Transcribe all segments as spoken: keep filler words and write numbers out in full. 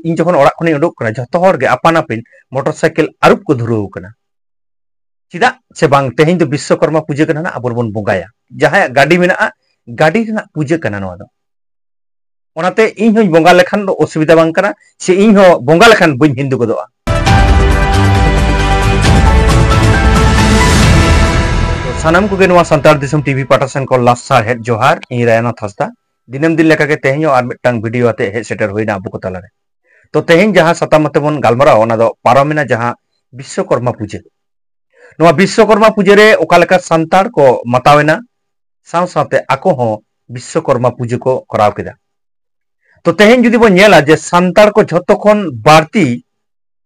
ᱤᱧ ᱡᱚᱠᱷᱚᱱ ᱚᱲᱟᱜ ᱠᱷᱚᱱᱤᱧ ᱩᱰᱩᱠ ᱠᱟᱱᱟ, ᱡᱷᱚᱛᱚ ᱦᱚᱲ ᱜᱮ ᱟᱯᱟᱱ ᱟᱹᱯᱤᱱ ᱢᱚᱴᱚᱨ ᱥᱟᱭᱠᱮᱞ ᱟᱹᱨᱩᱵ ᱠᱚ ᱫᱷᱩᱨᱟᱹᱣ ᱠᱟᱱᱟ᱾ ᱪᱮᱫᱟᱜ ᱥᱮ ᱵᱟᱝ, ᱛᱮᱦᱮᱧ ᱫᱚ ᱵᱤᱥᱥᱚᱠᱚᱨᱢᱟ ᱯᱩᱡᱟᱹ ᱠᱟᱱᱟ ᱱᱟᱜ, ᱟᱵᱚ ᱵᱚᱱ ᱵᱚᱸᱜᱟᱭᱟ᱾ ᱡᱟᱦᱟᱸᱭᱟᱜ ᱜᱟᱹᱰᱤ ᱢᱮᱱᱟᱜᱼᱟ, ᱜᱟᱹᱰᱤ ᱨᱮᱱᱟᱜ ᱯᱩᱡᱟᱹ ᱠᱟᱱᱟ ᱱᱚᱣᱟ ᱫᱚ᱾ ᱚᱱᱟᱛᱮ ᱤᱧ ᱦᱚᱸᱧ ᱵᱚᱸᱜᱟ ᱞᱮᱠᱷᱟᱱ ᱫᱚ ᱚᱥᱩᱵᱤᱫᱷᱟ ᱵᱟᱝ ᱠᱟᱱᱟ, ᱥᱮ ᱤᱧ ᱦᱚᱸ ᱵᱚᱸᱜᱟ ᱞᱮᱠᱷᱟᱱ ᱵᱟᱹᱧ ᱦᱤᱱᱫᱩ ᱜᱚᱫᱚᱜᱼᱟ᱾ ᱛᱚ, ᱥᱟᱱᱟᱢ ᱠᱚᱜᱮ ᱱᱚᱣᱟ ᱥᱟᱱᱛᱟᱲ ᱫᱤᱥᱚᱢ ᱴᱤᱵᱷᱤ ᱯᱟᱦᱴᱟ ᱥᱮᱱ ᱠᱷᱚᱱ ᱞᱟᱥᱟᱲᱦᱮᱫ ᱡᱚᱦᱟᱨ᱾ ᱤᱧ ᱨᱟᱭᱱᱟᱛᱷ ᱦᱟᱸᱥᱫᱟ᱾ ᱫᱤᱱᱟᱹᱢ ᱫᱤᱱ ᱞᱮᱠᱟᱜᱮ ᱛᱮᱦᱮᱧ ᱦᱚᱸ ᱟᱨ ᱢᱤᱫᱴᱟᱝ ᱵᱷᱤᱰᱤᱭᱳ ᱟᱛᱮ ᱦᱮᱡ ᱥᱮᱴᱮᱨ ᱦᱩᱭᱱᱟ ᱟᱵᱚ ᱠᱚ ᱛᱟᱞᱟᱨᱮ᱾ ᱛᱚ, ᱛᱮᱦᱮᱧ ᱡᱟᱦᱟᱸ ᱥᱟᱛᱟᱢ ᱟᱛᱮ ᱵᱚᱱ ᱜᱟᱞᱢᱟᱨᱟᱣᱟ, ᱚᱱᱟ ᱫᱚ ᱯᱟᱨᱚᱢᱮᱱᱟ ᱡᱟᱦᱟᱸ ᱵᱤᱥᱥᱚᱠᱚᱨᱢᱟ ᱯᱩᱡᱟᱹ᱾ ᱱᱚᱣᱟ ᱵᱤᱥᱥᱚᱠᱚᱨᱢᱟ ᱯᱩᱡᱟᱹ ᱨᱮ ᱚᱠᱟ ᱞᱮᱠᱟ ᱥᱟᱱᱛᱟᱲ ᱠᱚ ᱢᱟᱛᱟᱣᱮᱱᱟ, ᱥᱟᱶ ᱥᱟᱶᱛᱮ ᱟᱠᱚ ᱦᱚᱸ ᱵᱤᱥᱥᱚᱠᱚᱨᱢᱟ ᱯᱩᱡᱟᱹ ᱠᱚ ᱠᱚᱨᱟᱣ ᱠᱮᱫᱟ᱾ ᱛᱚ, ᱛᱮᱦᱮᱧ ᱡᱩᱫᱤ ᱵᱚᱱ ᱧᱮᱞᱟ ᱡᱮ ᱥᱟᱱᱛᱟᱲ ᱠᱚ ᱡᱷᱚᱛᱚ ᱠᱷᱚᱱ ᱵᱟᱹᱲᱛᱤ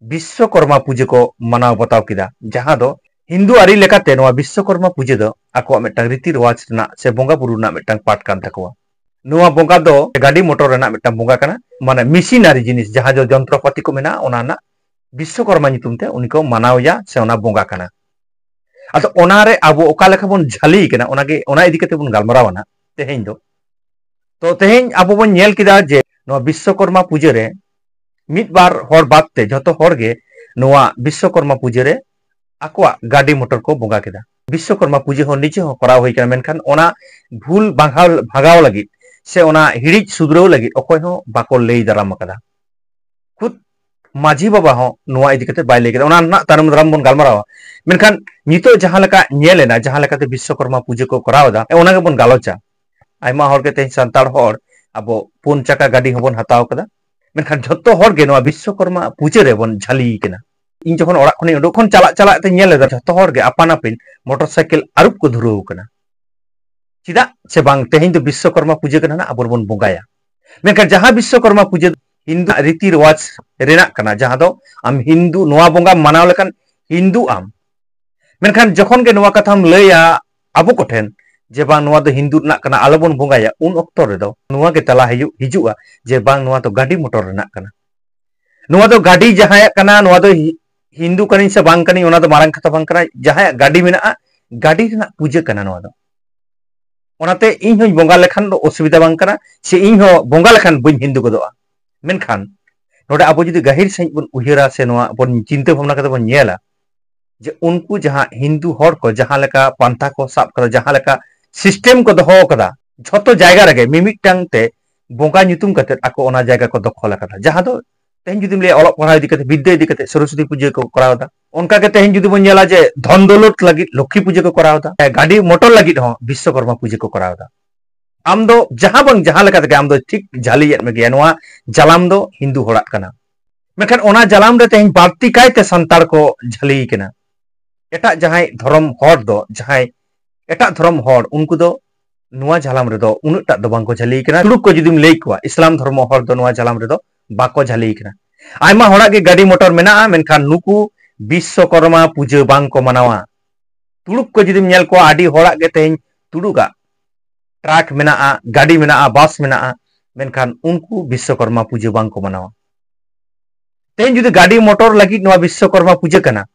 ᱵᱤᱥᱥᱚᱠᱚᱨᱢᱟ ᱯᱩᱡᱟᱹ ᱠᱚ ᱢᱟᱱᱟᱣ ᱵᱟᱛᱟᱣ ᱠᱮᱫᱟ, ᱡᱟᱦᱟᱸ ᱫᱚ ᱦᱤᱱᱫᱩ ᱟᱹᱨᱤ ᱞᱮᱠᱟᱛᱮ ᱱᱚᱣᱟ ᱵᱤᱥᱥᱚᱠᱚᱨᱢᱟ ᱯᱩᱡᱟᱹ ᱫᱚ ᱟᱠᱚᱣᱟᱜ ᱢᱤᱫᱴᱟᱝ ᱨᱤᱛᱤ ᱨᱮᱣᱟᱡᱽ ᱨᱮᱱᱟᱜ ᱥᱮ ᱵᱚᱸᱜᱟ ᱵᱩᱨᱩ ᱨᱮᱱᱟᱜ ᱢᱤᱫᱴᱟᱝ ᱯᱟᱴ ᱠᱟᱱ ᱛᱟᱠᱚᱣᱟ᱾ ᱱᱚᱣᱟ ᱵᱚᱸᱜᱟ ᱫᱚ ᱜᱟᱹᱰᱤ ᱢᱚᱴᱚᱨ ᱨᱮᱱᱟᱜ ᱢᱤᱫᱴᱟᱝ ᱵᱚᱸᱜᱟ ᱠᱟᱱᱟ, ᱢᱟᱱᱮ ᱢᱮᱥᱤᱱᱟᱨᱤ ᱡᱤᱱᱤᱥ, ᱡᱟᱦᱟᱸ ᱫᱚ ᱡᱚᱱᱛᱨᱚᱯᱟᱛᱤ ᱠᱚ ᱢᱮᱱᱟᱜᱼᱟ, ᱚᱱᱟ ᱨᱮᱱᱟᱜ ᱵᱤᱥᱥᱚᱠᱚᱨᱢᱟ ᱧᱩᱛᱩᱢ ᱛᱮ ᱩᱱᱤ ᱠᱚ ᱢᱟᱱᱟᱣᱮᱭᱟ ᱥᱮ ᱚᱱᱟ ᱵᱚᱸᱜᱟ ᱠᱟᱱᱟ᱾ ᱟᱫᱚ ᱚᱱᱟᱨᱮ ᱟᱵᱚ ᱚᱠᱟ ᱞᱮᱠᱟ ᱵᱚᱱ ᱡᱷᱟᱹᱞᱤ ᱠᱟᱱᱟ, ᱚᱱᱟᱜᱮ, ᱚᱱᱟ ᱤᱫᱤ ᱠᱟᱛᱮ ᱵᱚᱱ ᱜᱟᱞᱢᱟᱨᱟᱣᱟ ᱱᱟᱜ ᱛᱮᱦᱮᱧ ᱫᱚ᱾ ᱛᱚ, ᱛᱮᱦᱮᱧ ᱟᱵᱚ ᱵᱚᱱ ᱧᱮᱞ ᱠᱮᱫᱟ ᱡᱮ ᱱᱚᱣᱟ ᱵᱤᱥᱥᱚᱠᱚᱨᱢᱟ ᱯᱩᱡᱟᱹ ᱨᱮ ᱢᱤᱫ ᱵᱟᱨ ᱦᱚᱲ ᱵᱟᱫ ᱛᱮ ᱡᱷᱚᱛᱚ ᱦᱚᱲ ᱜᱮ ᱱᱚᱣᱟ ᱵᱤᱥᱥᱚᱠᱚᱨᱢᱟ ᱯᱩᱡᱟᱹ ᱨᱮ ᱟᱠᱚᱣᱟᱜ ᱜᱟᱹᱰᱤ ᱢᱚᱴᱚᱨ ᱠᱚ ᱵᱚᱸᱜᱟ ᱠᱮᱫᱟ᱾ ᱵᱤᱥᱥᱚᱠᱚᱨᱢᱟ ᱯᱩᱡᱟᱹ ᱦᱚᱸ ᱱᱤᱡᱮ ᱦᱚᱸ ᱠᱚᱨᱟᱣ ᱦᱩᱭ ᱠᱟᱱᱟ, ᱢᱮᱱᱠᱷᱟᱱ ᱚᱱᱟ ᱵᱷᱩᱞ ᱵᱷᱟᱜᱟᱣ, ᱵᱷᱟᱜᱟᱣ ᱞᱟᱹᱜᱤᱫ ᱥᱮ ᱚᱱᱟ ᱦᱤᱲᱤᱡ ᱥᱩᱫᱷᱨᱟᱹᱣ ᱞᱟᱹᱜᱤᱫ ᱚᱠᱚᱭ ᱦᱚᱸ ᱵᱟᱠᱚ ᱞᱟᱹᱭ ᱫᱟᱨᱟᱢ ᱟᱠᱟᱫᱟ᱾ ᱠᱷᱩᱫ ᱢᱟᱹᱡᱷᱤ ᱵᱟᱵᱟ ᱦᱚᱸ ᱱᱚᱣᱟ ᱤᱫᱤ ᱠᱟᱛᱮ ᱵᱟᱭ ᱞᱟᱹᱭ ᱠᱮᱫᱟ᱾ ᱚᱱᱟ ᱨᱮᱱᱟᱜ ᱛᱟᱭᱱᱚᱢ ᱫᱟᱨᱟᱢ ᱵᱚᱱ ᱜᱟᱞᱢᱟᱨᱟᱣᱟ᱾ ᱢᱮᱱᱠᱷᱟᱱ ᱱᱤᱛᱚᱜ ᱡᱟᱦᱟᱸ ᱞᱮᱠᱟ ᱧᱮᱞ ᱮᱱᱟ, ᱡᱟᱦᱟᱸ ᱞᱮᱠᱟᱛᱮ ᱵᱤᱥᱥᱚᱠᱚᱨᱢᱟ ᱯᱩᱡᱟᱹ ᱠᱚ ᱠᱚᱨᱟᱣ ᱮᱫᱟ, ᱚᱱᱟ ᱜᱮᱵᱚᱱ ᱜᱟᱞᱚᱪᱟ᱾ ᱟᱭᱢᱟ ᱦᱚᱲ ᱜᱮ ᱛᱮᱦᱮᱧ ᱥᱟᱱᱛᱟᱲ ᱦᱚᱲ ᱟᱵᱚ ᱯᱩᱱ ᱪᱟᱠᱟ ᱜᱟᱹᱰᱤ ᱦᱚᱸᱵᱚᱱ ᱦᱟᱛᱟᱣ ᱠᱟᱫᱟ, ᱢᱮᱱᱠᱷᱟᱱ ᱡᱷᱚᱛᱚ ᱦᱚᱲ ᱜᱮ ᱱᱚᱣᱟ ᱵᱤᱥᱥᱚᱠᱚᱨᱢᱟ ᱯᱩᱡᱟᱹ ᱨᱮᱵᱚᱱ ᱡᱷᱟᱹᱞᱤ ᱠᱟᱱᱟ᱾ ᱤᱧ ᱡᱚᱠᱷᱚᱱ ᱚᱲᱟᱜ ᱠᱷᱚᱱᱤᱧ ᱩᱰᱩᱠ, ᱠᱷᱚᱱ ᱪᱟᱞᱟᱜ ᱪᱟᱞᱟᱜ ᱛᱮ ᱧᱮᱞ ᱞᱮᱫᱟ, ᱡᱷᱚᱛᱚ ᱦᱚᱲ ᱜᱮ ᱟᱯᱟᱱ ᱟᱹᱯᱤᱱ ᱢᱚᱴᱚᱨ ᱥᱟᱭᱠᱮᱞ ᱟᱹᱨᱩᱵ ᱠᱚ ᱫᱷᱩᱨᱟᱹᱣ ᱠᱟᱱᱟ᱾ ᱪᱮᱫᱟᱜ ᱥᱮ ᱵᱟᱝ, ᱛᱮᱦᱮᱧ ᱫᱚ ᱵᱤᱥᱥᱚᱠᱚᱨᱢᱟ ᱯᱩᱡᱟᱹ ᱠᱟᱱᱟ ᱱᱟᱜ, ᱟᱵᱚ ᱵᱚᱱ ᱵᱚᱸᱜᱟᱭᱟ᱾ ᱢᱮᱱᱠᱷᱟᱱ ᱡᱟᱦᱟᱸ ᱵᱤᱥᱥᱚᱠᱚᱨᱢᱟ ᱯᱩᱡᱟᱹ ᱦᱤᱱᱫᱩ ᱨᱤᱛᱤ ᱨᱮᱣᱟᱡᱽ ᱨᱮᱱᱟᱜ ᱠᱟᱱᱟ, ᱡᱟᱦᱟᱸ ᱫᱚ ᱟᱢ ᱦᱤᱱᱫᱩ, ᱱᱚᱣᱟ ᱵᱚᱸᱜᱟᱢ ᱢᱟᱱᱟᱣ ᱞᱮᱠᱷᱟᱱ ᱦᱤᱱᱫᱩ ᱟᱢ᱾ ᱢᱮᱱᱠᱷᱟᱱ ᱡᱚᱠᱷᱚᱱ ᱜᱮ ᱱᱚᱣᱟ ᱠᱟᱛᱷᱟᱢ ᱞᱟᱹᱭᱟ ᱟᱵᱚ ᱠᱚᱴᱷᱮᱱ ᱡᱮ ᱵᱟᱝ, ᱱᱚᱣᱟ ᱫᱚ ᱦᱤᱱᱫᱩ ᱨᱮᱱᱟᱜ ᱠᱟᱱᱟ, ᱟᱞᱚᱵᱚᱱ ᱵᱚᱸᱜᱟᱭᱟ, ᱩᱱ ᱚᱠᱛᱚ ᱨᱮᱫᱚ ᱱᱚᱣᱟ ᱜᱮ ᱛᱮᱞᱟ ᱦᱤᱡᱩᱜ, ᱦᱤᱡᱩᱜᱼᱟ ᱡᱮ ᱵᱟᱝ, ᱱᱚᱣᱟ ᱫᱚ ᱜᱟᱹᱰᱤ ᱢᱚᱴᱚᱨ ᱨᱮᱱᱟᱜ ᱠᱟᱱᱟ᱾ ᱱᱚᱣᱟ ᱫᱚ ᱜᱟᱹᱰᱤ ᱡᱟᱦᱟᱸᱭᱟᱜ ᱠᱟᱱᱟ, ᱱᱚᱣᱟ ᱫᱚ ᱦᱤ-, ᱦᱤᱱᱫᱩ ᱠᱟᱹᱱᱟᱹᱧ ᱥᱮ ᱵᱟᱝ ᱠᱟᱹᱱᱟᱹᱧ, ᱚᱱᱟ ᱫᱚ ᱢᱟᱨᱟᱝ ᱠᱟᱛᱷᱟ ᱵᱟᱝ ᱠᱟᱱᱟ᱾ ᱡᱟᱦᱟᱸᱭᱟᱜ ᱜᱟᱹᱰᱤ ᱢᱮᱱᱟᱜᱼᱟ, ᱜᱟᱹᱰᱤ ᱨᱮᱱᱟᱜ ᱯᱩᱡᱟᱹ ᱠᱟᱱᱟ ᱱᱚᱣᱟ ᱫᱚ᱾ ᱚᱱᱟᱛᱮ ᱤᱧ ᱦᱚᱸᱧ ᱵᱚᱸᱜᱟ ᱞᱮᱠᱷᱟᱱ ᱫᱚ ᱚᱥᱩᱵᱤᱫᱷᱟ ᱵᱟᱝ ᱠᱟᱱᱟ, ᱥᱮ ᱤᱧ ᱦᱚᱸ ᱵᱚᱸᱜᱟ ᱞᱮᱠᱷᱟᱱ ᱵᱟᱹᱧ ᱦᱤᱱᱫᱩ ᱜᱚᱫᱚᱜᱼᱟ᱾ ᱢᱮᱱᱠᱷᱟᱱ ᱱᱚᱰᱮ ᱟᱵᱚ ᱡᱩᱫᱤ ᱜᱟᱹᱦᱤᱨ ᱥᱟᱺᱦᱤᱡ ᱵᱚᱱ ᱩᱭᱦᱟᱹᱨᱟ ᱥᱮ ᱱᱚᱣᱟ ᱵᱚᱱ ᱪᱤᱱᱛᱟᱹ ᱵᱷᱟᱵᱽᱱᱟ ᱠᱟᱛᱮ ᱵᱚᱱ ᱧᱮᱞᱟ, ᱡᱮ ᱩᱱᱠᱩ ᱡᱟᱦᱟᱸ ᱦᱤᱱᱫᱩ ᱦᱚᱲ ᱠᱚ ᱡᱟᱦᱟᱸ ᱞᱮᱠᱟ ᱯᱟᱱᱛᱷᱟ ᱠᱚ ᱥᱟᱵ ᱠᱟᱫᱟ, ᱡᱟᱦᱟᱸ ᱞᱮᱠᱟ ᱥᱤᱥᱴᱮᱢ ᱠᱚ ᱫᱚᱦᱚ ᱟᱠᱟᱫᱟ, ᱡᱷᱚᱛᱚ ᱡᱟᱭᱜᱟ ᱨᱮᱜᱮ ᱢᱤᱢᱤᱫᱴᱟᱝ ᱛᱮ ᱵᱚᱸᱜᱟ ᱧᱩᱛᱩᱢ ᱠᱟᱛᱮ ᱟᱠᱚ ᱚᱱᱟ ᱡᱟᱭᱜᱟ ᱠᱚ ᱫᱚᱠᱷᱚᱞ ᱟᱠᱟᱫᱟ᱾ ᱡᱟᱦᱟᱸ ᱫᱚ ᱛᱮᱦᱮᱧ ᱡᱩᱫᱤᱢ ᱞᱟᱹᱭᱟ, ᱚᱞᱚᱜ ᱯᱟᱲᱦᱟᱣ ᱤᱫᱤ ᱠᱟᱛᱮ, ᱵᱤᱫᱽᱫᱟᱹ ᱤᱫᱤ ᱠᱟᱛᱮ ᱥᱚᱨᱚᱥᱚᱛᱤ ᱯᱩᱡᱟᱹ ᱠᱚ ᱠᱚᱨᱟᱣ ᱮᱫᱟ᱾ ᱚᱱᱠᱟ ᱜᱮ ᱛᱮᱦᱮᱧ ᱡᱩᱫᱤ ᱵᱚᱱ ᱧᱮᱞᱟ, ᱡᱮ ᱫᱷᱚᱱ ᱫᱚᱞᱚᱛ ᱞᱟᱹᱜᱤᱫ ᱞᱚᱠᱠᱷᱤ ᱯᱩᱡᱟᱹ ᱠᱚ ᱠᱚᱨᱟᱣ ᱮᱫᱟ, ᱜᱟᱹᱰᱤ ᱢᱚᱴᱚᱨ ᱞᱟᱹᱜᱤᱫ ᱦᱚᱸ ᱵᱤᱥᱥᱚᱠᱚᱨᱢᱟ ᱯᱩᱡᱟᱹ ᱠᱚ ᱠᱚᱨᱟᱣ ᱮᱫᱟ᱾ ᱟᱢ ᱫᱚ ᱡᱟᱦᱟᱸ ᱵᱟᱝ ᱡᱟᱦᱟᱸ ᱞᱮᱠᱟ ᱛᱮᱜᱮ ᱟᱢ ᱫᱚ ᱴᱷᱤᱠ ᱡᱷᱟᱹᱞᱤᱭᱮᱫ ᱢᱮᱜᱮᱭᱟ, ᱱᱚᱣᱟ ᱡᱟᱞᱟᱢ ᱫᱚ ᱦᱤᱱᱫᱩ ᱦᱚᱲᱟᱜ ᱠᱟᱱᱟ᱾ ᱢᱮᱱᱠᱷᱟᱱ ᱚᱱᱟ ᱡᱟᱞᱟᱢ ᱨᱮ ᱛᱮᱦᱮᱧ ᱵᱟᱹᱲᱛᱤ ᱠᱟᱭᱛᱮ ᱥᱟᱱᱛᱟᱲ ᱠᱚ ᱡᱷᱟᱹᱞᱤ ᱠᱟᱱᱟ᱾ ᱮᱴᱟᱜ ᱡᱟᱦᱟᱸᱭ ᱫᱷᱚᱨᱚᱢ ᱦᱚᱲ ᱫᱚ, ᱡᱟᱦᱟᱸᱭ ᱮᱴᱟᱜ ᱫᱷᱚᱨᱚᱢ ᱦᱚᱲ, ᱩᱱᱠᱩ ᱫᱚ ᱱᱚᱣᱟ ᱡᱟᱞᱟᱢ ᱨᱮᱫᱚ ᱩᱱᱟᱹᱜ ᱴᱟᱜ ᱫᱚ ᱵᱟᱝ ᱠᱚ ᱡᱷᱟᱹᱞᱤ ᱠᱟᱱᱟ᱾ ᱛᱩᱲᱩᱠ ᱠᱚ ᱡᱩᱫᱤᱢ ᱞᱟᱹᱭ ᱠᱚᱣᱟ, ᱤᱥᱞᱟᱢ ᱫᱷᱚᱨᱢᱚ ᱦᱚᱲ ᱫᱚ ᱱᱚᱣᱟ ᱡᱟᱞᱟᱢ ᱨᱮᱫᱚ ᱵᱟᱠᱚ ᱡᱷᱟᱹᱞᱤ ᱠᱟᱱᱟ᱾ ᱟᱭᱢᱟ ᱦᱚᱲᱟᱜ ᱜᱮ ᱜᱟᱹᱰᱤ ᱢᱚᱴᱚᱨ ᱢᱮᱱᱟᱜᱼᱟ, ᱢᱮᱱᱠᱷᱟᱱ ᱱᱩᱠᱩ ᱵᱤᱥᱥᱚᱠᱚᱨᱢᱟ ᱯᱩᱡᱟᱹ ᱵᱟᱝ ᱠᱚ ᱢᱟᱱᱟᱣᱟ᱾ ᱛᱩᱲᱩᱠ ᱠᱚ ᱡᱩᱫᱤᱢ ᱧᱮᱞ ᱠᱚᱣᱟ, ᱟᱹᱰᱤ ᱦᱚᱲᱟᱜ ᱜᱮ ᱛᱮᱦᱮᱧ ᱛᱩᱲᱩᱠᱟᱜ ᱴᱨᱟᱠ ᱢᱮᱱᱟᱜᱼᱟ, ᱜᱟᱹᱰᱤ ᱢᱮᱱᱟᱜᱼᱟ, ᱵᱟᱥ ᱢᱮᱱᱟᱜᱼᱟ, ᱢᱮᱱᱠᱷᱟᱱ ᱩᱱᱠᱩ ᱵᱤᱥᱥᱚᱠᱚᱨᱢᱟ ᱯᱩᱡᱟᱹ ᱵᱟᱝ ᱠᱚ ᱢᱟᱱᱟᱣᱟ᱾ ᱛᱮᱦᱮᱧ ᱡᱩᱫᱤ ᱜᱟᱹᱰᱤ ᱢᱚᱴᱚᱨ ᱞᱟᱹᱜᱤᱫ ᱱᱚᱣᱟ ᱵᱤᱥᱥᱚᱠᱚᱨᱢᱟ ᱯᱩᱡᱟᱹ ᱠᱟᱱᱟ,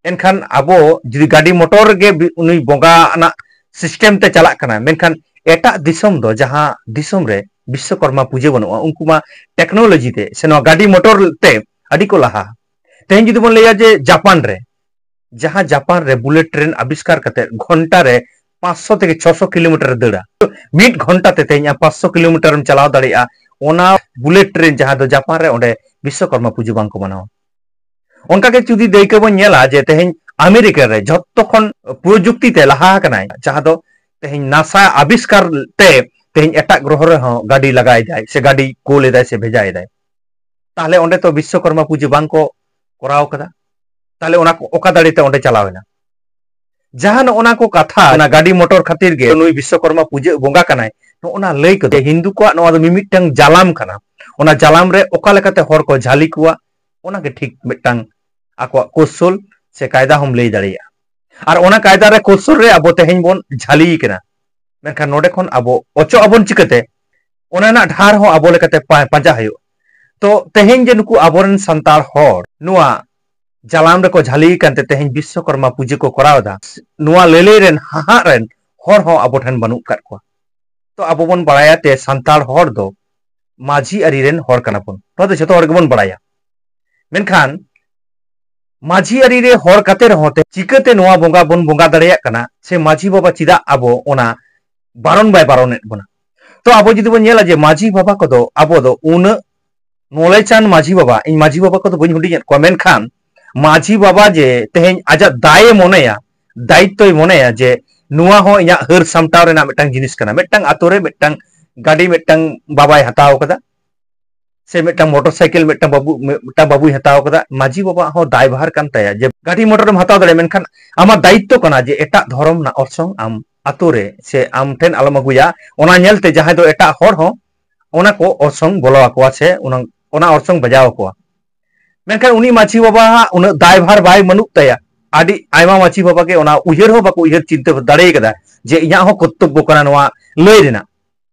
ᱮᱱᱠᱷᱟᱱ ᱟᱵᱚ ᱡᱩᱫᱤ ᱜᱟᱹᱰᱤ ᱢᱚᱴᱚᱨ ᱜᱮ ᱵᱤ-, ᱩᱱᱤ ᱵᱚᱸᱜᱟ ᱟᱱᱟᱜ ᱥᱤᱥᱴᱮᱢ ᱛᱮ ᱪᱟᱞᱟᱜ ᱠᱟᱱᱟ, ᱢᱮᱱᱠᱷᱟᱱ ᱮᱴᱟᱜ ᱫᱤᱥᱚᱢ ᱫᱚ, ᱡᱟᱦᱟᱸ ᱫᱤᱥᱚᱢ ᱨᱮ ᱵᱤᱥᱥᱚᱠᱚᱨᱢᱟ ᱯᱩᱡᱟᱹ ᱵᱟᱹᱱᱩᱜᱼᱟ, ᱩᱱᱠᱩ ᱢᱟ ᱴᱮᱠᱱᱳᱞᱚᱡᱤ ᱛᱮ ᱥᱮ ᱱᱚᱣᱟ ᱜᱟᱹᱰᱤ ᱢᱚᱴᱚᱨ ᱛᱮ ᱟᱹᱰᱤ ᱠᱚ ᱞᱟᱦᱟ᱾ ᱛᱮᱦᱮᱧ ᱡᱩᱫᱤ ᱵᱚᱱ ᱞᱟᱹᱭᱟ ᱡᱮ ᱡᱟᱯᱟᱱ ᱨᱮ, ᱡᱟᱦᱟᱸ ᱡᱟᱯᱟᱱ ᱨᱮ ᱵᱩᱞᱮᱴ ᱴᱨᱮᱱ ᱟᱵᱤᱥᱠᱟᱨ ᱠᱟᱛᱮ ᱜᱷᱚᱱᱴᱟ ᱨᱮ ᱯᱟᱸᱪᱥᱚ ᱛᱮᱜᱮ ᱪᱷᱚᱥᱚ ᱠᱤᱞᱳᱢᱤᱴᱟᱨ ᱮ ᱫᱟᱹᱲᱟ, ᱢᱤᱫ ᱜᱷᱚᱱᱴᱟ ᱛᱮ ᱛᱮᱦᱮᱧ ᱟᱢ ᱯᱟᱸᱪᱥᱚ ᱠᱤᱞᱳᱢᱤᱴᱟᱨ ᱮᱢ ᱪᱟᱞᱟᱣ ᱫᱟᱲᱮᱭᱟᱜᱼᱟ, ᱚᱱᱟ ᱵᱩᱞᱮᱴ ᱴᱨᱮᱱ ᱡᱟᱦᱟᱸ ᱫᱚ ᱡᱟᱯᱟᱱ ᱨᱮ, ᱚᱸᱰᱮ ᱵᱤᱥᱥᱚᱠᱚᱨᱢᱟ ᱯᱩᱡᱟᱹ ᱵᱟᱝ ᱠᱚ ᱢᱟᱱᱟᱣᱟ᱾ ᱚᱱᱠᱟ ᱜᱮ ᱡᱩᱫᱤ ᱫᱟᱹᱭᱠᱟᱹ ᱵᱚᱱ ᱧᱮᱞᱟ ᱡᱮ ᱛᱮᱦᱮᱧ ᱟᱢᱮᱨᱤᱠᱟ ᱨᱮ ᱡᱷᱚᱛᱚ ᱠᱷᱚᱱ ᱯᱨᱚᱡᱩᱠᱛᱤ ᱛᱮ ᱞᱟᱦᱟ ᱟᱠᱟᱱᱟᱭ, ᱡᱟᱦᱟᱸ ᱫᱚ ᱛᱮᱦᱮᱧ ᱱᱟᱥᱟ ᱟᱵᱤᱥᱠᱟᱨ ᱛᱮ ᱛᱮᱦᱮᱧ ᱮᱴᱟᱜ ᱜᱨᱚᱦᱚ ᱨᱮᱦᱚᱸ ᱜᱟᱹᱰᱤ ᱞᱟᱜᱟᱭ ᱫᱟᱭ ᱥᱮ ᱜᱟᱹᱰᱤ ᱠᱳᱞ ᱮᱫᱟᱭ ᱥᱮ ᱵᱷᱮᱡᱟᱭ ᱫᱟᱭ, ᱛᱟᱦᱞᱮ ᱚᱸᱰᱮ ᱛᱚ ᱵᱤᱥᱥᱚᱠᱚᱨᱢᱟ ᱯᱩᱡᱟᱹ ᱵᱟᱝ ᱠᱚ ᱠᱚᱨᱟᱣ ᱠᱟᱫᱟ᱾ ᱛᱟᱦᱞᱮ ᱚᱱᱟ ᱠᱚ ᱚᱠᱟ ᱫᱟᱲᱮ ᱛᱮ ᱚᱸᱰᱮ ᱪᱟᱞᱟᱣ ᱮᱱᱟ? ᱡᱟᱦᱟᱸ ᱱᱚᱜᱼᱚ ᱱᱟ ᱠᱚ ᱠᱟᱛᱷᱟ, ᱚᱱᱟ ᱜᱟᱹᱰᱤ ᱢᱚᱴᱚᱨ ᱠᱷᱟᱹᱛᱤᱨ ᱜᱮ ᱱᱩᱭ ᱵᱤᱥᱥᱚᱠᱚᱨᱢᱟ ᱯᱩᱡᱟᱹ ᱵᱚᱸᱜᱟ ᱠᱟᱱᱟᱭ, ᱱᱚᱜᱼᱚ ᱱᱟ ᱞᱟᱹᱭ ᱠᱚᱫᱚ ᱦᱤᱱᱫᱩ ᱠᱚᱣᱟᱜ ᱱᱚᱣᱟ ᱫᱚ ᱢᱤᱢᱤᱫᱴᱟᱝ ᱡᱟᱞᱟᱢ ᱠᱟᱱᱟ᱾ ᱚᱱᱟ ᱡᱟᱞᱟᱢ ᱨᱮ ᱚᱠᱟ ᱞᱮᱠᱟᱛᱮ ᱦᱚᱲ ᱠᱚ ᱡᱷᱟᱹᱞᱤ ᱠᱚᱣᱟ, ᱚᱱᱟ ᱜᱮ ᱴᱷᱤᱠ ᱢᱤᱫᱴᱟᱝ ᱟᱠᱚᱣᱟᱜ ᱠᱳᱥᱚᱞ ᱥᱮ ᱠᱟᱭᱫᱟ ᱦᱚᱸᱢ ᱞᱟᱹᱭ ᱫᱟᱲᱮᱭᱟᱜᱼᱟ᱾ ᱟᱨ ᱚᱱᱟ ᱠᱟᱭᱫᱟ ᱨᱮ, ᱠᱳᱥᱚᱞ ᱨᱮ ᱟᱵᱚ ᱛᱮᱦᱮᱧ ᱵᱚᱱ ᱡᱷᱟᱹᱞᱤ ᱠᱟᱱᱟ᱾ ᱢᱮᱱᱠᱷᱟᱱ ᱱᱚᱰᱮ ᱠᱷᱚᱱ ᱟᱵᱚ ᱚᱪᱚᱜ ᱟᱵᱚᱱ ᱪᱤᱠᱟᱹᱛᱮ? ᱚᱱᱟ ᱨᱮᱱᱟᱜ ᱰᱟᱦᱟᱨ ᱦᱚᱸ ᱟᱵᱚ ᱞᱮᱠᱟᱛᱮ ᱯᱟ-, ᱯᱟᱸᱡᱟ ᱦᱩᱭᱩᱜᱼᱟ᱾ ᱛᱚ ᱛᱮᱦᱮᱧ ᱡᱮ ᱱᱩᱠᱩ ᱟᱵᱚᱨᱮᱱ ᱥᱟᱱᱛᱟᱲ ᱦᱚᱲ ᱱᱚᱣᱟ ᱡᱟᱞᱟᱢ ᱨᱮᱠᱚ ᱡᱷᱟᱹᱞᱤ ᱠᱟᱱᱛᱮ ᱛᱮᱦᱮᱧ ᱵᱤᱥᱥᱚᱠᱚᱨᱢᱟ ᱯᱩᱡᱟᱹ ᱠᱚ ᱠᱚᱨᱟᱣ ᱮᱫᱟ, ᱱᱚᱣᱟ ᱞᱟᱹᱞᱟᱹᱭ ᱨᱮᱱ, ᱦᱟᱦᱟᱜ ᱨᱮᱱ ᱦᱚᱲ ᱦᱚᱸ ᱟᱵᱚ ᱴᱷᱮᱱ ᱵᱟᱹᱱᱩᱜ ᱟᱠᱟᱫ ᱠᱚᱣᱟ᱾ ᱛᱚ ᱟᱵᱚ ᱵᱚᱱ ᱵᱟᱲᱟᱭᱟ ᱛᱮ ᱥᱟᱱᱛᱟᱲ ᱦᱚᱲ ᱫᱚ ᱢᱟᱹᱡᱷᱤ ᱟᱹᱨᱤ ᱨᱮᱱ ᱦᱚᱲ ᱠᱟᱱᱟ ᱵᱚᱱ, ᱱᱚᱣᱟ ᱫᱚ ᱡᱷᱚᱛᱚ ᱦᱚᱲ ᱜᱮᱵᱚᱱ ᱵᱟᱲᱟᱭᱟ᱾ ᱢᱮᱱᱠᱷᱟᱱ ᱢᱟᱹᱡᱷᱤ ᱟᱹᱨᱤ ᱨᱮ ᱦᱚᱲ ᱠᱟᱛᱮ ᱨᱮᱦᱚᱸ ᱛᱮ ᱪᱤᱠᱟᱹᱛᱮ ᱱᱚᱣᱟ ᱵᱚᱸᱜᱟ ᱵᱚᱱ ᱵᱚᱸᱜᱟ ᱫᱟᱲᱮᱭᱟᱜ ᱠᱟᱱᱟ, ᱥᱮ ᱢᱟᱹᱡᱷᱤ ᱵᱟᱵᱟ ᱪᱮᱫᱟᱜ ᱟᱵᱚ ᱚᱱᱟ ᱵᱟᱨᱚᱱ ᱵᱟᱭ ᱵᱟᱨᱚᱱᱮᱫ ᱵᱚᱱᱟ? ᱛᱚ ᱟᱵᱚ ᱡᱩᱫᱤ ᱵᱚᱱ ᱧᱮᱞᱟ ᱡᱮ ᱢᱟᱹᱡᱷᱤ ᱵᱟᱵᱟ ᱠᱚᱫᱚ ᱟᱵᱚ ᱫᱚ ᱩᱱᱟᱹᱜ ᱱᱚᱞᱮᱡᱽ ᱟᱱ ᱢᱟᱹᱡᱷᱤ ᱵᱟᱵᱟ, ᱤᱧ ᱢᱟᱹᱡᱷᱤ ᱵᱟᱵᱟ ᱠᱚᱫᱚ ᱵᱟᱹᱧ ᱦᱩᱰᱤᱧᱮᱫ ᱠᱚᱣᱟ, ᱢᱮᱱᱠᱷᱟᱱ ᱢᱟᱹᱡᱷᱤ ᱵᱟᱵᱟ ᱡᱮ ᱛᱮᱦᱮᱧ ᱟᱡᱟᱜ ᱫᱟᱭᱮ ᱢᱚᱱᱮᱭᱟ, ᱫᱟᱭᱤᱛᱛᱚᱭ ᱢᱚᱱᱮᱭᱟ ᱡᱮ ᱱᱚᱣᱟ ᱦᱚᱸ ᱤᱧᱟᱹᱜ ᱦᱟᱹᱨ ᱥᱟᱢᱴᱟᱣ ᱨᱮᱱᱟᱜ ᱢᱤᱫᱴᱟᱝ ᱡᱤᱱᱤᱥ ᱠᱟᱱᱟ᱾ ᱢᱤᱫᱴᱟᱝ ᱟᱛᱳ ᱨᱮ ᱢᱤᱫᱴᱟᱝ ᱜᱟᱹᱰᱤ ᱢᱤᱫᱴᱟᱝ ᱵᱟᱵᱟᱭ ᱦᱟᱛᱟᱣ ᱠᱟᱫᱟ, ᱥᱮ ᱢᱤᱫᱴᱟᱝ ᱢᱚᱴᱚᱨ ᱥᱟᱭᱠᱮᱞ ᱢᱤᱫᱴᱟᱝ ᱵᱟᱹᱵᱩ, ᱢᱤᱫᱴᱟᱝ ᱵᱟᱹᱵᱩᱭ ᱦᱟᱛᱟᱣ ᱠᱟᱫᱟ, ᱢᱟᱹᱡᱷᱤ ᱵᱟᱵᱟᱣᱟᱜ ᱦᱚᱸ ᱫᱟᱭᱵᱷᱟᱨ ᱠᱟᱱ ᱛᱟᱭᱟ ᱡᱮ ᱜᱟᱹᱰᱤ ᱢᱚᱴᱚᱨᱮᱢ ᱦᱟᱛᱟᱣ ᱫᱟᱲᱮᱭᱟᱜᱼᱟ, ᱢᱮᱱᱠᱷᱟᱱ ᱟᱢᱟᱜ ᱫᱟᱭᱤᱛᱛᱚ ᱠᱟᱱᱟ ᱡᱮ ᱮᱴᱟᱜ ᱫᱷᱚᱨᱚᱢ ᱨᱮᱱᱟᱜ ᱚᱨᱥᱚᱝ ᱟᱢ ᱟᱛᱳ ᱨᱮ ᱥᱮ ᱟᱢ ᱴᱷᱮᱱ ᱟᱞᱚᱢ ᱟᱹᱜᱩᱭᱟ᱾ ᱚᱱᱟ ᱧᱮᱞᱛᱮ ᱡᱟᱦᱟᱸᱭ ᱫᱚ ᱮᱴᱟᱜ ᱦᱚᱲ ᱦᱚᱸ ᱚᱱᱟ ᱠᱚ ᱚᱨᱥᱚᱝ ᱵᱚᱞᱚ ᱟᱠᱚᱣᱟ ᱥᱮ ᱚᱱᱟ, ᱚᱱᱟ ᱚᱨᱥᱚᱝ ᱵᱟᱡᱟᱣ ᱟᱠᱚᱣᱟ᱾ ᱢᱮᱱᱠᱷᱟᱱ ᱩᱱᱤ ᱢᱟᱹᱡᱷᱤ ᱵᱟᱵᱟᱣᱟᱜ ᱩᱱᱟᱹᱜ ᱫᱟᱭᱵᱷᱟᱨ ᱵᱟᱭ ᱵᱟᱹᱱᱩᱜ ᱛᱟᱭᱟ᱾ ᱟᱹᱰᱤ ᱟᱭᱢᱟ ᱢᱟᱹᱡᱷᱤ ᱵᱟᱵᱟ ᱜᱮ ᱚᱱᱟ ᱩᱭᱦᱟᱹᱨ ᱦᱚᱸ ᱵᱟᱠᱚ ᱩᱭᱦᱟᱹᱨ ᱪᱤᱱᱛᱟᱹ ᱫᱟᱲᱮ ᱠᱟᱫᱟ ᱡᱮ ᱤᱧᱟᱹᱜ ᱦᱚᱸ ᱠᱚᱨᱛᱚᱵᱵᱚ ᱠᱟᱱᱟ ᱱᱚᱣᱟ ᱞᱟᱹᱭ ᱨᱮᱱᱟᱜ᱾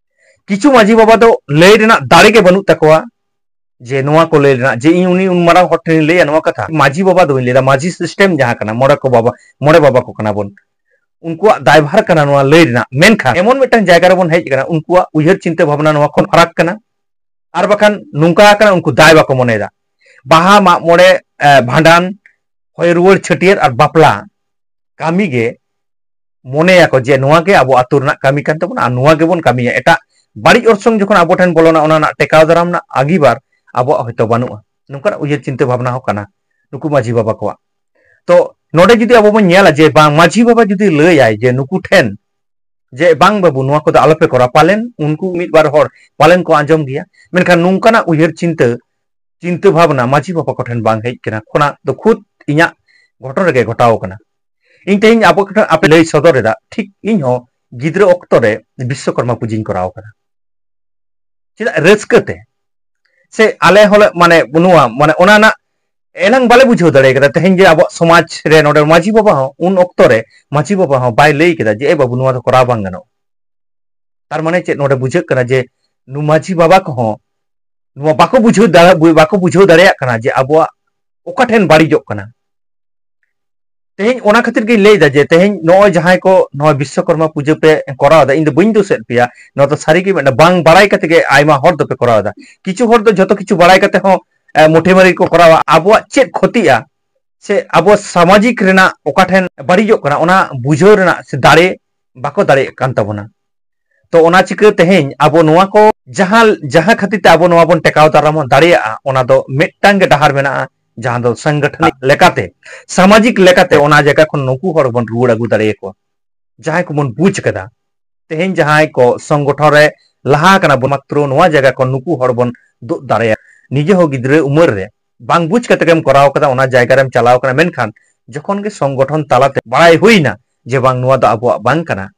ᱠᱤᱪᱷᱩ ᱢᱟᱹᱡᱷᱤ ᱵᱟᱵᱟ ᱫᱚ ᱞᱟᱹᱭ ᱨᱮᱱᱟᱜ ᱫᱟᱲᱮ ᱜᱮ ᱵᱟᱹᱱᱩᱜ ᱛᱟᱠᱚᱣᱟ ᱡᱮ ᱱᱚᱣᱟ ᱠᱚ ᱞᱟᱹᱭ ᱨᱮᱱᱟᱜ, ᱡᱮ ᱤᱧ ᱩᱱᱤ ᱩᱱ ᱢᱟᱨᱟᱝ ᱦᱚᱲ ᱴᱷᱮᱱᱤᱧ ᱞᱟᱹᱭᱟ ᱱᱚᱣᱟ ᱠᱟᱛᱷᱟ᱾ ᱢᱟᱹᱡᱷᱤ ᱵᱟᱵᱟ ᱫᱚ ᱵᱟᱹᱧ ᱞᱟᱹᱭᱫᱟ, ᱢᱟᱹᱡᱷᱤ ᱥᱤᱥᱴᱮᱢ ᱡᱟᱦᱟᱸ ᱠᱟᱱᱟ, ᱢᱚᱬᱮ ᱠᱚ ᱵᱟᱵᱟ, ᱢᱚᱬᱮ ᱵᱟᱵᱟ ᱠᱚ ᱠᱟᱱᱟ ᱵᱚᱱ, ᱩᱱᱠᱩᱣᱟᱜ ᱫᱟᱭᱵᱷᱟᱨ ᱠᱟᱱᱟ ᱱᱚᱣᱟ ᱞᱟᱹᱭ ᱨᱮᱱᱟᱜ᱾ ᱢᱮᱱᱠᱷᱟᱱ ᱮᱢᱚᱱ ᱢᱤᱫᱴᱟᱝ ᱡᱟᱭᱜᱟ ᱨᱮᱵᱚᱱ ᱦᱮᱡ ᱟᱠᱟᱱᱟ, ᱩᱱᱠᱩᱣᱟᱜ ᱩᱭᱦᱟᱹᱨ ᱪᱤᱱᱛᱟᱹ ᱵᱷᱟᱵᱽᱱᱟ ᱱᱚᱣᱟ ᱠᱷᱚᱱ ᱯᱷᱟᱨᱟᱠ ᱠᱟᱱᱟ᱾ ᱟᱨ ᱵᱟᱠᱷᱟᱱ ᱱᱚᱝᱠᱟ ᱟᱠᱟᱱᱟ, ᱩᱱᱠᱩ ᱫᱟᱭ ᱵᱟᱠᱚ ᱢᱚᱱᱮᱭᱮᱫᱟ᱾ ᱵᱟᱦᱟ, ᱢᱟᱜ ᱢᱚᱬᱮ, ᱮ, ᱵᱷᱟᱸᱰᱟᱱ, ᱦᱚᱭ ᱨᱩᱣᱟᱹᱲ, ᱪᱷᱟᱹᱴᱭᱟᱹᱨ ᱟᱨ ᱵᱟᱯᱞᱟ ᱠᱟᱹᱢᱤ ᱜᱮ ᱢᱚᱱᱮᱭᱟᱠᱚ ᱡᱮ ᱱᱚᱣᱟ ᱜᱮ ᱟᱵᱚ ᱟᱹᱛᱩ ᱨᱮᱱᱟᱜ ᱠᱟᱹᱢᱤ ᱠᱟᱱ ᱛᱟᱵᱚᱱᱟ ᱟᱨ ᱱᱚᱣᱟ ᱜᱮᱵᱚᱱ ᱠᱟᱹᱢᱤᱭᱟ᱾ ᱮᱴᱟᱜ ᱵᱟᱹᱲᱤᱡ ᱚᱨᱥᱚᱝ ᱡᱚᱠᱷᱚᱱ ᱟᱵᱚ ᱴᱷᱮᱱ ᱵᱚᱞᱚᱱᱟ, ᱚᱱᱟ ᱨᱮᱱᱟᱜ ᱴᱮᱠᱟᱣ ᱫᱟᱨᱟᱢ ᱨᱮᱱᱟᱜ ᱟᱹᱜᱤᱵᱟᱨ ᱟᱵᱚᱣᱟᱜ ᱦᱚᱭᱛᱳ ᱵᱟᱹᱱᱩᱜᱼᱟ᱾ ᱱᱚᱝᱠᱟᱱᱟᱜ ᱩᱭᱦᱟᱹᱨ ᱪᱤᱱᱛᱟᱹ ᱵᱷᱟᱵᱽᱱᱟ ᱦᱚᱸ ᱠᱟᱱᱟ ᱱᱩᱠᱩ ᱢᱟᱹᱡᱷᱤ ᱵᱟᱵᱟ ᱠᱚᱣᱟᱜ᱾ ᱛᱚ ᱱᱚᱰᱮ ᱡᱩᱫᱤ ᱟᱵᱚ ᱵᱚᱱ ᱧᱮᱞᱟ ᱡᱮ ᱵᱟᱝ, ᱢᱟᱹᱡᱷᱤ ᱵᱟᱵᱟ ᱡᱩᱫᱤ ᱞᱟᱹᱭᱟᱭ ᱡᱮ ᱱᱩᱠᱩ ᱴᱷᱮᱱ ᱡᱮ ᱵᱟᱝ ᱵᱟᱹᱵᱩ, ᱱᱚᱣᱟ ᱠᱚᱫᱚ ᱟᱞᱚᱯᱮ ᱠᱚᱨᱟᱣ, ᱯᱟᱞᱮᱱ ᱩᱱᱠᱩ ᱢᱤᱫ ᱵᱟᱨ ᱦᱚᱲ ᱯᱟᱞᱮᱱ ᱠᱚ ᱟᱸᱡᱚᱢ ᱜᱮᱭᱟ᱾ ᱢᱮᱱᱠᱷᱟᱱ ᱱᱚᱝᱠᱟᱱᱟᱜ ᱩᱭᱦᱟᱹᱨ ᱪᱤᱱᱛᱟᱹ, ᱪᱤᱱᱛᱟᱹ ᱵᱷᱟᱵᱽᱱᱟ ᱢᱟᱹᱡᱷᱤ ᱵᱟᱵᱟ ᱠᱚᱴᱷᱮᱱ ᱵᱟᱝ ᱦᱮᱡ ᱠᱟᱱᱟ, ᱠᱷᱚᱱᱟᱜ ᱫᱚ ᱠᱷᱩᱫ ᱤᱧᱟᱹᱜ ᱜᱷᱚᱴᱚᱱ ᱨᱮᱜᱮ ᱜᱷᱚᱴᱟᱣ ᱠᱟᱱᱟ᱾ ᱤᱧ ᱛᱮᱦᱮᱧ ᱟᱵᱚ ᱠᱚᱴᱷᱮᱱ ᱟᱯᱮ ᱞᱟᱹᱭ ᱥᱚᱫᱚᱨ ᱮᱫᱟ, ᱴᱷᱤᱠ ᱤᱧ ᱦᱚᱸ ᱜᱤᱫᱽᱨᱟᱹ ᱚᱠᱛᱚ ᱨᱮ ᱵᱤᱥᱥᱚᱠᱚᱨᱢᱟ ᱯᱩᱡᱟᱹᱧ ᱠᱚᱨᱟᱣ ᱠᱟᱫᱟ᱾ ᱪᱮᱫᱟᱜ? ᱨᱟᱹᱥᱠᱟᱹ ᱛᱮ᱾ ᱥᱮ ᱟᱞᱮ ᱦᱚᱸᱞᱮ ᱢᱟᱱᱮ ᱱᱚᱣᱟ ᱢᱟᱱᱮ ᱚᱱᱟ ᱨᱮᱱᱟᱜ ᱮᱱᱟᱝ ᱵᱟᱞᱮ ᱵᱩᱡᱷᱟᱹᱣ ᱫᱟᱲᱮ ᱠᱟᱫᱟ᱾ ᱛᱮᱦᱮᱧ ᱡᱮ ᱟᱵᱚᱣᱟᱜ ᱥᱚᱢᱟᱡᱽ ᱨᱮ ᱱᱚᱰᱮ ᱢᱟᱹᱡᱷᱤ ᱵᱟᱵᱟ ᱦᱚᱸ ᱩᱱ ᱚᱠᱛᱚ ᱨᱮ ᱢᱟᱹᱡᱷᱤ ᱵᱟᱵᱟ ᱦᱚᱸ ᱵᱟᱭ ᱞᱟᱹᱭ ᱠᱮᱫᱟ ᱡᱮ, "ᱮ ᱵᱟᱹᱵᱩ, ᱱᱚᱣᱟ ᱫᱚ ᱠᱚᱨᱟᱣ ᱵᱟᱝ ᱜᱟᱱᱚᱜᱼᱟ᱾" ᱛᱟᱨ ᱢᱟᱱᱮ ᱪᱮᱫ? ᱱᱚᱰᱮ ᱵᱩᱡᱷᱟᱹᱜ ᱠᱟᱱᱟ ᱡᱮ ᱱᱩ ᱢᱟᱹᱡᱷᱤ ᱵᱟᱵᱟ ᱠᱚᱦᱚᱸ ᱱᱚᱣᱟ ᱵᱟᱠᱚ ᱵᱩᱡᱷᱟᱹᱣ ᱫᱟᱲᱮ-, ᱵᱟᱠᱚ ᱵᱩᱡᱷᱟᱹᱣ ᱫᱟᱲᱮᱭᱟᱜ ᱠᱟᱱᱟ ᱡᱮ ᱟᱵᱚᱣᱟᱜ ᱚᱠᱟ ᱴᱷᱮᱱ ᱵᱟᱹᱲᱤᱡᱚᱜ ᱠᱟᱱᱟ᱾ ᱛᱮᱦᱮᱧ ᱚᱱᱟ ᱠᱷᱟᱹᱛᱤᱨ ᱜᱤᱧ ᱞᱟᱹᱭ ᱮᱫᱟ ᱡᱮ ᱛᱮᱦᱮᱧ ᱱᱚᱜᱼᱚᱭ ᱡᱟᱦᱟᱸᱭ ᱠᱚ ᱱᱚᱣᱟ ᱵᱤᱥᱥᱚᱠᱚᱨᱢᱟ ᱯᱩᱡᱟᱹ ᱯᱮ ᱠᱚᱨᱟᱣ ᱮᱫᱟ, ᱤᱧ ᱫᱚ ᱵᱟᱹᱧ ᱫᱳᱥᱮᱫ ᱯᱮᱭᱟ, ᱱᱚᱣᱟ ᱫᱚ ᱥᱟᱹᱨᱤ ᱜᱮ ᱢᱤᱫᱴᱟᱝ ᱵᱟᱝ ᱵᱟᱲᱟᱭ ᱠᱟᱛᱮ ᱜᱮ ᱟᱭᱢᱟ ᱦᱚᱲ ᱫᱚᱯᱮ ᱠᱚᱨᱟᱣ ᱮᱫᱟ᱾ ᱠᱤᱪᱷᱩ ᱦᱚᱲ ᱫᱚ ᱡᱷᱚᱛᱚ ᱠᱤᱪᱷᱩ ᱵᱟᱲᱟᱭ ᱠᱟᱛᱮ ᱦᱚᱸ ᱮ, ᱢᱩᱴᱷᱤ ᱢᱟᱹᱨᱤ ᱠᱚ ᱠᱚᱨᱟᱣᱟ᱾ ᱟᱵᱚᱣᱟᱜ ᱪᱮᱫ ᱠᱷᱚᱛᱤᱜᱼᱟ ᱥᱮ ᱟᱵᱚ ᱥᱟᱢᱟᱡᱤᱠ ᱨᱮᱱᱟᱜ ᱚᱠᱟ ᱴᱷᱮᱱ ᱵᱟᱹᱲᱤᱡᱚᱜ ᱠᱟᱱᱟ, ᱚᱱᱟ ᱵᱩᱡᱷᱟᱹᱣ ᱨᱮᱱᱟᱜ ᱥᱮ ᱫᱟᱲᱮ ᱵᱟᱠᱚ ᱫᱟᱲᱮᱭᱟᱜ ᱠᱟᱱ ᱛᱟᱵᱚᱱᱟ᱾ ᱛᱚ ᱚᱱᱟ ᱪᱤᱠᱟᱹ ᱛᱮᱦᱮᱧ ᱟᱵᱚ ᱱᱚᱣᱟ ᱠᱚ ᱡᱟᱦᱟᱸ ᱡᱟᱦᱟᱸ ᱠᱷᱟᱹᱛᱤᱨ ᱛᱮ ᱟᱵᱚ ᱱᱚᱣᱟ ᱵᱚᱱ ᱴᱮᱠᱟᱣ ᱫᱟᱨᱟᱢ ᱫᱟᱲᱮᱭᱟᱜᱼᱟ, ᱚᱱᱟ ᱫᱚ ᱢᱤᱫᱴᱟᱝ ᱜᱮ ᱰᱟᱦᱟᱨ ᱢᱮᱱᱟᱜᱼᱟ, ᱡᱟᱦᱟᱸ ᱫᱚ ᱥᱟᱝᱜᱚᱴᱷᱚᱱᱤᱠ ᱞᱮᱠᱟᱛᱮ, ᱥᱟᱢᱟᱡᱤᱠ ᱞᱮᱠᱟᱛᱮ ᱚᱱᱟ ᱡᱟᱭᱜᱟ ᱠᱷᱚᱱ ᱱᱩᱠᱩ ᱦᱚᱲ ᱵᱚᱱ ᱨᱩᱣᱟᱹᱲ ᱟᱹᱜᱩ ᱫᱟᱲᱮᱭᱟᱠᱚᱣᱟ, ᱡᱟᱦᱟᱸᱭ ᱠᱚᱵᱚᱱ ᱵᱩᱡᱽ ᱠᱟᱫᱟ᱾ ᱛᱮᱦᱮᱧ ᱡᱟᱦᱟᱸᱭ ᱠᱚ ᱥᱚᱝᱜᱚᱴᱷᱚᱱ ᱨᱮ ᱞᱟᱦᱟ ᱟᱠᱟᱱᱟ ᱵᱚᱱ, ᱢᱟᱛᱨᱚ ᱱᱚᱣᱟ ᱡᱟᱭᱜᱟ ᱠᱷᱚᱱ ᱱᱩᱠᱩ ᱦᱚᱲ ᱵᱚᱱ ᱫᱩᱜ ᱫᱟᱲᱮᱭᱟᱜᱼᱟ᱾ ᱱᱤᱡᱮ ᱦᱚᱸ ᱜᱤᱫᱽᱨᱟᱹ ᱩᱢᱮᱨ ᱨᱮ ᱵᱟᱝ ᱵᱩᱡᱽ ᱠᱟᱛᱮ ᱜᱮᱢ ᱠᱚᱨᱟᱣ ᱠᱟᱫᱟ, ᱚᱱᱟ ᱡᱟᱭᱜᱟ ᱨᱮᱢ ᱪᱟᱞᱟᱣ ᱠᱟᱱᱟ, ᱢᱮᱱᱠᱷᱟᱱ ᱡᱚᱠᱷᱚᱱ ᱜᱮ ᱥᱚᱝᱜᱚᱴᱷᱚᱱ ᱛᱟᱞᱟᱛᱮ ᱵᱟᱲᱟᱭ ᱦᱩᱭᱱᱟ ᱡᱮ ᱵᱟᱝ, ᱱᱚᱣᱟ ᱫᱚ ᱟᱵᱚᱣᱟᱜ ᱵᱟᱝ ᱠᱟᱱᱟ,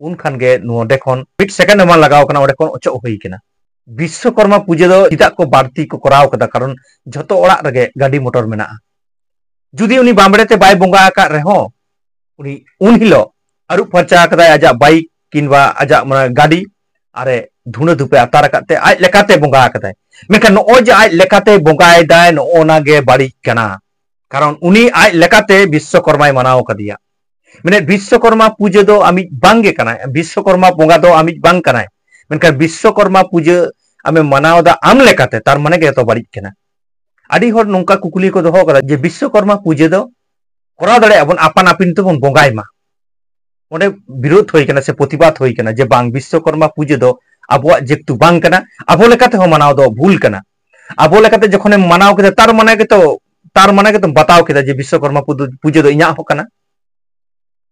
ᱩᱱ ᱠᱷᱟᱱ ᱜᱮ ᱱᱚᱰᱮ ᱠᱷᱚᱱ ᱢᱤᱫ ᱥᱮᱠᱮᱱᱰ ᱦᱚᱸ ᱵᱟᱝ ᱞᱟᱜᱟᱣ ᱠᱟᱱᱟ, ᱚᱸᱰᱮ ᱠᱷᱚᱱ ᱚᱪᱚᱜ ᱦᱩᱭ ᱠᱟᱱᱟ᱾ ᱵᱤᱥᱥᱚᱠᱚᱨᱢᱟ ᱯᱩᱡᱟᱹ ᱫᱚ ᱪᱮᱫᱟᱜ ᱠᱚ ᱵᱟᱹᱲᱛᱤ ᱠᱚ ᱠᱚᱨᱟᱣ ᱠᱟᱫᱟ? ᱠᱟᱨᱚᱱ ᱡᱷᱚᱛᱚ ᱚᱲᱟᱜ ᱨᱮᱜᱮ ᱜᱟᱹᱰᱤ ᱢᱚᱴᱚᱨ ᱢᱮᱱᱟᱜᱼᱟ᱾ ᱡᱩᱫᱤ ᱩᱱᱤ ᱵᱟᱢᱵᱲᱮ ᱛᱮ ᱵᱟᱭ ᱵᱚᱸᱜᱟ ᱟᱠᱟᱫ ᱨᱮᱦᱚᱸ, ᱩᱱᱤ ᱩᱱ ᱦᱤᱞᱳᱜ ᱟᱹᱨᱩᱵ ᱯᱷᱟᱨᱪᱟ ᱟᱠᱟᱫᱟᱭ ᱟᱡᱟᱜ ᱵᱟᱭᱤᱠ ᱠᱤᱝᱵᱟ ᱟᱡᱟᱜ, ᱢᱟᱱᱮ, ᱜᱟᱹᱰᱤ, ᱟᱨᱮ ᱫᱷᱩᱬᱟᱹ ᱫᱷᱩᱯᱮ ᱟᱛᱟᱨ ᱟᱠᱟᱫ ᱛᱮ ᱟᱡ ᱞᱮᱠᱟᱛᱮ ᱵᱚᱸᱜᱟ ᱟᱠᱟᱫᱟᱭ᱾ ᱢᱮᱱᱠᱷᱟᱱ ᱱᱚᱜᱼᱚᱭ ᱡᱮ ᱟᱡ ᱞᱮᱠᱟᱛᱮ ᱵᱚᱸᱜᱟᱭᱮᱫᱟᱭ, ᱱᱚᱜᱼᱚ ᱱᱟ ᱜᱮ ᱵᱟᱹᱲᱤᱡ ᱠᱟᱱᱟ᱾ ᱠᱟᱨᱚᱱ ᱩᱱᱤ ᱟᱡ ᱞᱮᱠᱟᱛᱮ ᱵᱤᱥᱥᱚᱠᱚᱨᱢᱟᱭ ᱢᱟᱱᱟᱣ ᱟᱠᱟᱫᱮᱭᱟ᱾ ᱢᱮᱱᱮᱫ, ᱵᱤᱥᱥᱚᱠᱚᱨᱢᱟ ᱯᱩᱡᱟᱹ ᱫᱚ ᱟᱢᱤᱡ ᱵᱟᱝ ᱜᱮ ᱠᱟᱱᱟᱭ, ᱵᱤᱥᱥᱚᱠᱚᱨᱢᱟ ᱵᱚᱸᱜᱟ ᱫᱚ ᱟᱢᱤᱡ ᱵᱟᱝ ᱠᱟᱱᱟᱭ᱾ ᱢᱮᱱᱠᱷᱟᱱ ᱵᱤᱥᱥᱚᱠᱚᱨᱢᱟ ᱯᱩᱡᱟᱹ ᱟᱢᱮᱢ ᱢᱟᱱᱟᱣ ᱮᱫᱟ ᱟᱢ ᱞᱮᱠᱟᱛᱮ, ᱛᱟᱨ ᱢᱟᱱᱮ ᱜᱮ ᱡᱚᱛᱚ ᱵᱟᱹᱲᱤᱡ ᱠᱟᱱᱟ᱾ ᱟᱹᱰᱤ ᱦᱚᱲ ᱱᱚᱝᱠᱟ ᱠᱩᱠᱞᱤ ᱠᱚ ᱫᱚᱦᱚ ᱠᱟᱫᱟ ᱡᱮ ᱵᱤᱥᱥᱚᱠᱚᱨᱢᱟ ᱯᱩᱡᱟᱹ ᱫᱚ ᱠᱚᱨᱟᱣ ᱫᱟᱲᱮᱭᱟᱜᱼᱟ ᱵᱚᱱ, ᱟᱯᱟᱱ ᱟᱹᱯᱤᱱ ᱛᱮᱵᱚᱱ ᱵᱚᱸᱜᱟᱭ ᱢᱟ᱾ ᱚᱸᱰᱮ ᱵᱤᱨᱳᱫ ᱦᱩᱭ ᱠᱟᱱᱟ ᱥᱮ ᱯᱨᱚᱛᱤᱵᱟᱫ ᱦᱩᱭ ᱠᱟᱱᱟ ᱡᱮ ᱵᱟᱝ, ᱵᱤᱥᱥᱚᱠᱚᱨᱢᱟ ᱯᱩᱡᱟᱹ ᱫᱚ ᱟᱵᱚᱣᱟᱜ ᱡᱮᱦᱮᱛᱩ ᱵᱟᱝ ᱠᱟᱱᱟ, ᱟᱵᱚ ᱞᱮᱠᱟ ᱛᱮᱦᱚᱸ ᱢᱟᱱᱟᱣ ᱫᱚ ᱵᱷᱩᱞ ᱠᱟᱱᱟ᱾ ᱟᱵᱚ ᱞᱮᱠᱟᱛᱮ ᱡᱚᱠᱷᱚᱱᱮᱢ ᱢᱟᱱᱟᱣ ᱠᱮᱫᱟ, ᱛᱟᱨ ᱢᱟᱱᱮ ᱜᱮᱛᱚ, ᱛᱟᱨ ᱢᱟᱱᱮ ᱜᱮᱛᱚᱢ ᱵᱟᱛᱟᱣ ᱠᱮᱫᱟ ᱡᱮ ᱵᱤᱥᱥᱚᱠᱚᱨᱢᱟ ᱯᱩᱡᱟᱹ, ᱯᱩᱡᱟᱹ ᱫᱚ ᱤᱧᱟᱹᱜ ᱦᱚᱸ ᱠᱟᱱᱟ᱾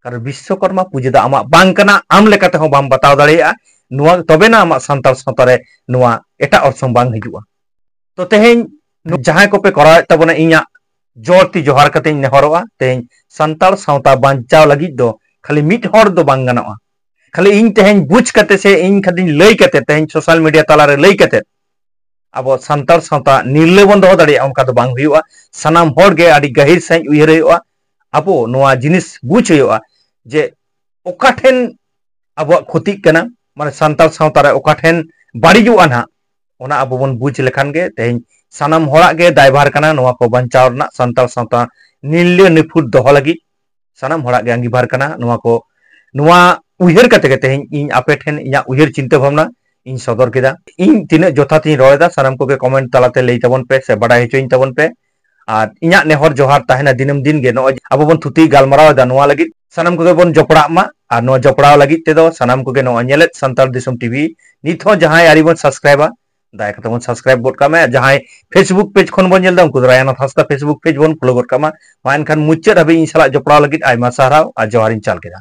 ᱠᱟᱨᱚᱱ ᱵᱤᱥᱥᱚᱠᱚᱨᱢᱟ ᱯᱩᱡᱟᱹ ᱫᱚ ᱟᱢᱟᱜ ᱵᱟᱝ ᱠᱟᱱᱟ, ᱟᱢ ᱞᱮᱠᱟ ᱛᱮᱦᱚᱸ ᱵᱟᱢ ᱵᱟᱛᱟᱣ ᱫᱟᱲᱮᱭᱟᱜᱼᱟ᱾ ᱱᱚᱣᱟ ᱛᱚᱵᱮᱱᱟ ᱟᱢᱟᱜ ᱥᱟᱱᱛᱟᱲ ᱥᱟᱶᱛᱟ ᱨᱮ ᱱᱚᱣᱟ ᱮᱴᱟᱜ ᱚᱨᱥᱚᱝ ᱵᱟᱝ ᱦᱤᱡᱩᱜᱼᱟ᱾ ᱛᱚ ᱛᱮᱦᱮᱧ ᱡᱟᱦᱟᱸᱭ ᱠᱚᱯᱮ ᱠᱚᱨᱟᱣᱮᱫ ᱛᱟᱵᱚᱱᱟ, ᱤᱧᱟᱹᱜ ᱡᱳᱨ ᱛᱤ ᱡᱚᱦᱟᱨ ᱠᱟᱛᱮᱧ ᱱᱮᱦᱚᱨᱚᱜᱼᱟ, ᱛᱮᱦᱮᱧ ᱥᱟᱱᱛᱟᱲ ᱥᱟᱶᱛᱟ ᱵᱟᱧᱪᱟᱣ ᱞᱟᱹᱜᱤᱫ ᱫᱚ ᱠᱷᱟᱹᱞᱤ ᱢᱤᱫ ᱦᱚᱲ ᱫᱚ ᱵᱟᱝ ᱜᱟᱱᱚᱜᱼᱟ᱾ ᱠᱷᱟᱹᱞᱤ ᱤᱧ ᱛᱮᱦᱮᱧ ᱵᱩᱡᱽ ᱠᱟᱛᱮ ᱥᱮ ᱤᱧ ᱠᱷᱟᱹᱞᱤᱧ ᱞᱟᱹᱭ ᱠᱟᱛᱮ, ᱛᱮᱦᱮᱧ ᱥᱳᱥᱟᱞ ᱢᱤᱰᱤᱭᱟ ᱛᱟᱞᱟᱨᱮ ᱞᱟᱹᱭ ᱠᱟᱛᱮ ᱟᱵᱚ ᱥᱟᱱᱛᱟᱲ ᱥᱟᱶᱛᱟ ᱱᱤᱨᱞᱟᱹ ᱵᱚᱱ ᱫᱚᱦᱚ ᱫᱟᱲᱮᱭᱟᱜᱼᱟ, ᱚᱱᱠᱟ ᱫᱚ ᱵᱟᱝ ᱦᱩᱭᱩᱜᱼᱟ᱾ ᱥᱟᱱᱟᱢ ᱦᱚᱲ ᱜᱮ ᱟᱹᱰᱤ ᱜᱟᱹᱦᱤᱨ ᱥᱟᱺᱦᱤᱡ ᱩᱭᱦᱟᱹᱨ ᱦᱩᱭᱩᱜᱼᱟ᱾ ᱟᱵᱚ ᱱᱚᱣᱟ ᱡᱤᱱᱤᱥ ᱵᱩᱡᱽ ᱦᱩᱭᱩᱜᱼᱟ ᱡᱮ ᱚᱠᱟ ᱴᱷᱮᱱ ᱟᱵᱚᱣᱟᱜ ᱠᱷᱚᱛᱤᱜ ᱠᱟᱱᱟ, ᱢᱟᱱᱮ ᱥᱟᱱᱛᱟᱲ ᱥᱟᱶᱛᱟ ᱨᱮ ᱚᱠᱟ ᱴᱷᱮᱱ ᱵᱟᱹᱲᱤᱡᱚᱜᱼᱟ ᱱᱟᱦᱟᱜ, ᱚᱱᱟ ᱟᱵᱚ ᱵᱚᱱ ᱵᱩᱡᱽ ᱞᱮᱠᱷᱟᱱ ᱜᱮ ᱛᱮᱦᱮᱧ ᱥᱟᱱᱟᱢ ᱦᱚᱲᱟᱜ ᱜᱮ ᱫᱟᱭᱵᱷᱟᱨ ᱠᱟᱱᱟ ᱱᱚᱣᱟ ᱠᱚ ᱵᱟᱧᱪᱟᱣ ᱨᱮᱱᱟᱜ, ᱥᱟᱱᱛᱟᱲ ᱥᱟᱶᱛᱟ ᱱᱤᱨᱞᱟᱹ ᱱᱤᱯᱷᱩᱴ ᱫᱚᱦᱚ ᱞᱟᱹᱜᱤᱫ ᱥᱟᱱᱟᱢ ᱦᱚᱲᱟᱜ ᱜᱮ ᱟᱸᱜᱤᱵᱷᱟᱨ ᱠᱟᱱᱟ᱾ ᱱᱚᱣᱟ ᱠᱚ, ᱱᱚᱣᱟ ᱩᱭᱦᱟᱹᱨ ᱠᱟᱛᱮ ᱜᱮ ᱛᱮᱦᱮᱧ ᱤᱧ ᱟᱯᱮ ᱴᱷᱮᱱ ᱤᱧᱟᱹᱜ ᱩᱭᱦᱟᱹᱨ ᱪᱤᱱᱛᱟᱹ ᱵᱷᱟᱵᱽᱱᱟ ᱤᱧ ᱥᱚᱫᱚᱨ ᱠᱮᱫᱟ᱾ ᱤᱧ ᱛᱤᱱᱟᱹᱜ ᱡᱚᱛᱷᱟᱛ ᱤᱧ ᱨᱚᱲ ᱮᱫᱟ, ᱥᱟᱱᱟᱢ ᱠᱚᱜᱮ comment ᱛᱟᱞᱟᱛᱮ ᱞᱟᱹᱭ ᱛᱟᱵᱚᱱ ᱯᱮ ᱥᱮ ᱵᱟᱰᱟᱭ ᱦᱚᱪᱚᱧ ᱛᱟᱵᱚᱱ ᱯᱮ᱾ ᱟᱨ ᱤᱧᱟᱹᱜ ᱱᱮᱦᱚᱨ ᱡᱚᱦᱟᱨ ᱛᱟᱦᱮᱱᱟ ᱫᱤᱱᱟᱹᱢ ᱫᱤᱱ ᱜᱮ, ᱱᱚᱜᱼᱚᱭ ᱟᱵᱚ ᱵᱚᱱ ᱛᱷᱩᱛᱤ ᱜᱟᱞᱢᱟᱨᱟᱣ ᱮᱫᱟ, ᱱᱚᱣᱟ ᱞᱟᱹᱜᱤᱫ ᱥᱟᱱᱟᱢ ᱠᱚᱜᱮ ᱵᱚᱱ ᱡᱚᱯᱲᱟᱜ ᱢᱟ᱾ ᱟᱨ ᱱᱚᱣᱟ ᱡᱚᱯᱲᱟᱣ ᱞᱟᱹᱜᱤᱫ ᱛᱮᱫᱚ ᱥᱟᱱᱟᱢ ᱠᱚᱜᱮ ᱱᱚᱣᱟ ᱧᱮᱞᱮᱫ ᱥᱟᱱᱛᱟᱲ ᱫᱤᱥᱚᱢ ᱴᱤᱵᱷᱤ ᱱᱤᱛ ᱦᱚᱸ ᱡᱟᱦᱟᱸᱭ ᱟᱹᱣᱨᱤ ᱵᱚᱱ subscribeᱟ, ᱫᱟᱭᱟ ᱠᱟᱛᱮ ᱵᱚᱱ subscribe ᱜᱚᱫ ᱠᱟᱜ ᱢᱮ᱾ ᱡᱟᱦᱟᱸᱭ Facebook page ᱠᱷᱚᱱ ᱵᱚᱱ ᱧᱮᱞ ᱮᱫᱟ, ᱩᱱᱠᱩ ᱫᱚ ᱨᱟᱭᱟᱱᱟᱛᱷ ᱦᱟᱸᱥᱫᱟ Facebook page ᱵᱚᱱ follow ᱜᱚᱫ ᱠᱟᱜ ᱢᱟ᱾ ᱢᱟ ᱮᱱᱠᱷᱟᱱ ᱢᱩᱪᱟᱹᱫ ᱦᱟᱹᱵᱤᱡ ᱤᱧ ᱥᱟᱞᱟᱜ ᱡᱚᱯᱲᱟᱣ ᱞᱟᱹᱜᱤᱫ ᱟᱭᱢᱟ ᱥᱟᱨᱦᱟᱣ ᱟᱨ ᱡᱚᱦᱟᱨ ᱤᱧ ᱪᱟᱞ ᱠᱮᱫᱟ᱾